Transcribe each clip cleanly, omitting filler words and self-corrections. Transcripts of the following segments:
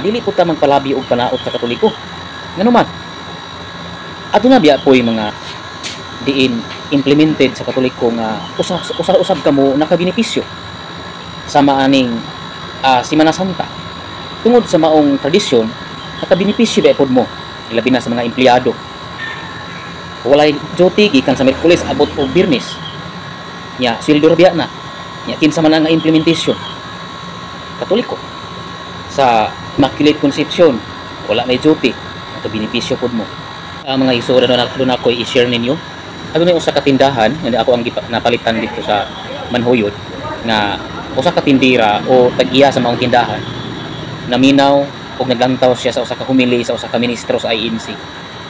Dili po ta magpalabi og panaot sa Katoliko. Ngano man, aduna biya po'y mga diin implemented sa Katoliko nga usa usa usab kamo nakabenepisyo sa maaning Semana Santa. Tungod sa maong tradisyon, nakabenepisyo ba pod mo, labi na sa mga empleyado. Walay duty gikan sa Miyerkules abot og Biyernes. Nya sweldo ra biya na. Nya kinsa man ang nga implementation? Katoliko. Sa Immaculate Conception, wala may duty, nakabenepisyo pod mo. Ang mga igsoon, aduna ko i-share ninyo. Adunay usa ka tindahan nga ako ang napalitan dito sa Manhuyod nga usa ka tindira o tag-iya sa maong tindahan naminaw og naglantaw siya sa usa ka humili sa usa ka ministro sa INC.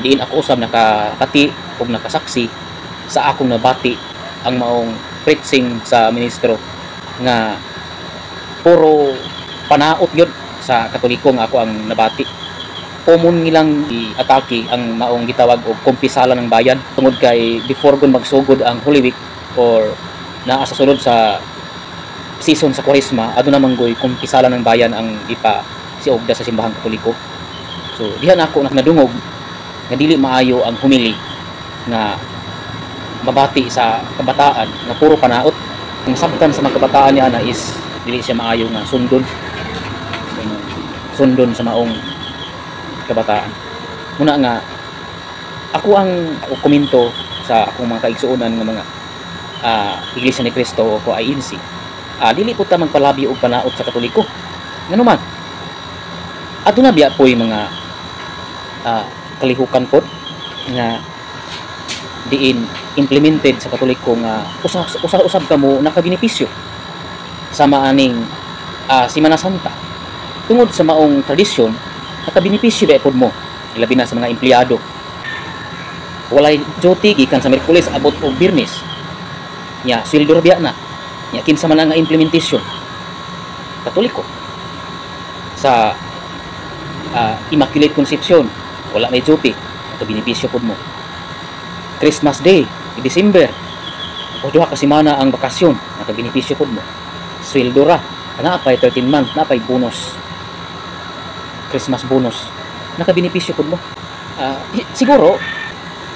Diin ako usab nakapati og nakasaksi sa akong nabati ang maong preaching sa ministro nga puro panaot gyud sa Katoliko nga ako ang nabati. Common nilang i-atake ang maong gitawag og kumpisala ng bayan tungod kay before gun magsugod ang Holy Week or naa sa sulod sa season sa Kwaresma, aduna man goy kumpisala ng bayan ang ipa si ogda sa simbahang Katoliko. So diha na ako nadungog nga dili maayo ang humili nga mabati sa kabataan nga puro panaot. Ang sabtan sa mga kabataan niya na is dili siya maayo nga sundon sundon sa maong kabataan. Muna nga ako ang komento sa akong mga kaigsuonan nga mga Iglesia ni Cristo o INC. Dili po ta magpalabi og panaot sa Katoliko. Ngano man, aduna biya po'y mga kalihukan pod nga diin implemented sa Katoliko nga usa usa usab kamo nakabenepisyo sa maaning Semana Santa. Tungod sa maong tradisyon, nakabenepisyo ba pod mo, labi na sa mga empleyado. Walay duty gikan sa Miyerkules abot og Biyernes. Nya sweldo ra biya na. Nya kinsa man ang nga implementation? Katoliko. Sa Immaculate Conception, wala may duty, nakabenepisyo pod mo. Christmas Day, December, o duha ka semana ang bakasyon, nakabenepisyo pod mo. Sweldo ra, naa pay 13 month, naa pay bonus. Christmas bonus, nakabenepisyo pod mo. Siguro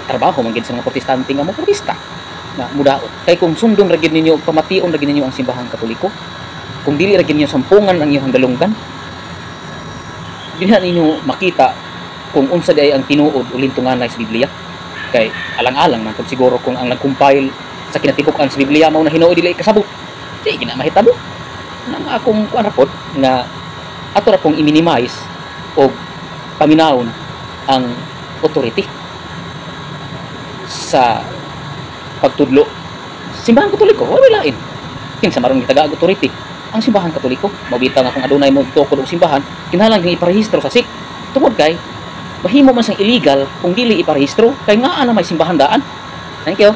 trabaho man gid sa mga Protestante nga mo protesta nga mudaot. Kay kung sundon ra gid ninyo, pamation ra gid ninyo ang simbahang Katoliko, kung dili ra gid ninyo sampungan ang inyong dalunggan, dinha ninyo makita kung unsa di ay ang tinuod o lintunganay sa Biblia. Kay alang-alang man pud siguro kung ang nag-compile sa kinatibuk-an sa Biblia mao na hinuoy dili kasabot. Di gina mahitabo. Nang akong kuan ra pod nga ato ra pong i-minimize o paminawon ang authority sa pagtudlo. Simbahan Katoliko, wala lain. Kinsa maron gitaga og authority? Ang simbahan Katoliko. Mabita nga kung adunay mo tukod og simbahan, kinahanglan kang iparehistro sa SEC. Tungod kay mahimo man siyang illegal kung dili iparehistro kay ngaa na may simbahan daan. Thank you.